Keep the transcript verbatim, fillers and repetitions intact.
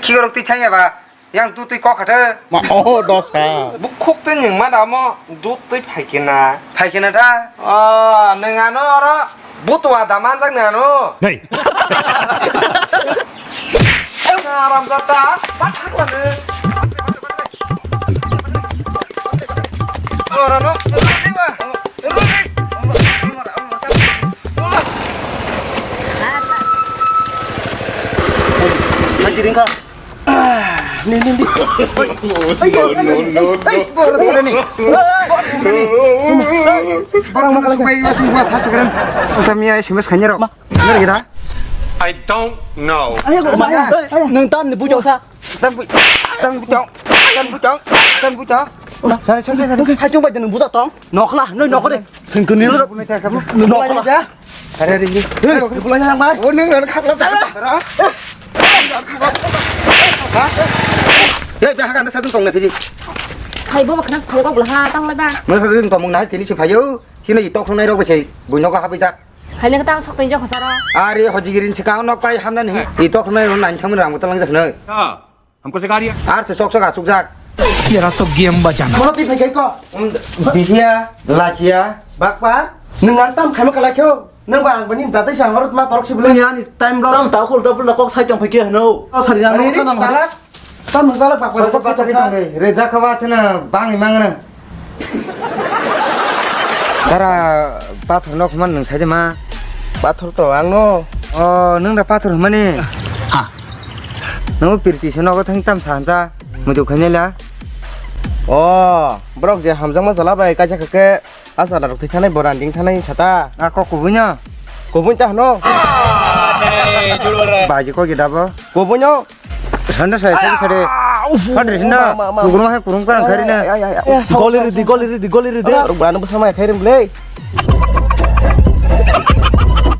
Khikorok twi thangya ba. Yang tu twi kok khatha. Ma, oh, dosa. Bukhuk twi nwng ma damo dut twi phaikena. Phaikena da? Oh, nwng ano oro butua da manjak nwng ano. Nei. Aram jata, bat hakla nwng. Ora no. Haji ringka. Ni, ni, ni. Barang makan lagi. Bai, bai, bai, satu keren. Samia S M S khanya rok. Bener kita? I don't know. Ayo, ayo, ayo. Nang tam ni bujau sa. Tam bu, tam bujau, tam bujau, tam bujau. Sana, sana, sana. Hai chung bai nang bujau tong. Nokla, noi nokla de. Sengkuni lo. Nokla. Are, are, are. Hei, bulan yang mai. Oh, neng, neng, khakla, khakla. Ha? Hei, biha kan satu tong na piji. Hai, bo khnas phai ko bla ha tang le ba. Masa tu tong na tini si phayo. Sini tok nai ro ko sei. Buino ka habi jak. Hai ne tang sok tin jo khosaro. Are, hojigirin si ka nok pai hamna ni. I tok nai ro nang thang rang talang jak nai. Ha. हमको सिखा रिया। Ar se sok sok asuk jak. तेरा तो गेम बजाना। Mono twi phaikai ko. Um, bihia, lachia, bakpa. Nwng ang tam khaima kalai kho. Nwng ba ang bani mta tei sa horot ma torok si bwlai. Ani time lo. Tam ta khul ta bwla kok sai tong phai khe hano. O sari ang. Ari, ri, tala. Tam nwng tala bakpa. Sok sok asuk tong re. Re jakha ba chana bang ni mang na. Dara pathor nok man nwng sai de ma. Pathor to ang no. O nwng da pathor mani. Ha. Nang pirti se nogo thang tam sa hansa. Mudu khanya la. O, borok je hamjakma jala bai kaisa khe asa rok thai thanai boran ding thanai sata. A kok kubui no. Kubui ta hano. Baji kok gida bo. Kubui no. Sanda sai sai sai. Sanda sinda. Gugurma hai kurung karang khari na. Goli ridi, goli ridi, goli ridi. Rok bana bwsa mai khairim le.